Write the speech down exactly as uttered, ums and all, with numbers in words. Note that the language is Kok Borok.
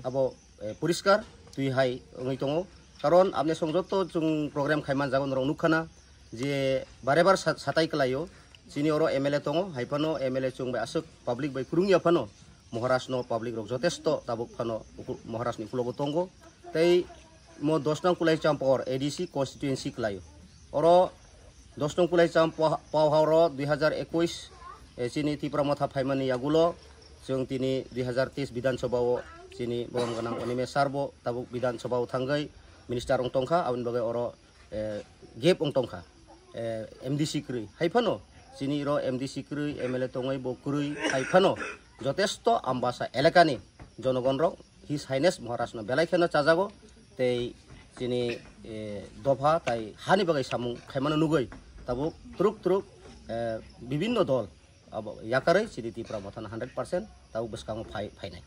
abo, eh, poriskar twi hai wngwi tongo. Karon aboni song joto chwng program khai man jago norok nukha na je bare bar sa-, satai kwlaio. Chini oro M L A tongo, hai phano M L A chwng bai aswk public bai phwrwngya phano Maharaj no public rok jotesto tabuk phano uku-, Maharaj ni ukulogo tongo. Tei mo dos nong Kulai Champor A D C constituency kwlaio. Oro dos nong Kulai Cham Pau-, Pauhao ro dui hazar ekuis, eh, chini Tipra Motha phaimani yagulo chwng tini dui hazar teis Bidhan Sabha o chini borom gwnang Animesh sir bo tabuk Bidhan Sabha o thangwi minister wng tongkha, aboni bagwi oro, eh, gap wng tongkha, eh, M D C kwrwi. Hai phano chini ro M D C kwrwi, M L A tongwi bo kwrwi, hai phano jotesto Ambasa elakani jonogon rok His Highness Maharaj no belai kheno chajago, tei chini, eh, dopha tai hani bagwi samung khaimano nugwi tabuk truk truk, eh, bibinno dol abo yakarwi chini Tipra Mothano hundred percent tabuk bwskango phai, phainai.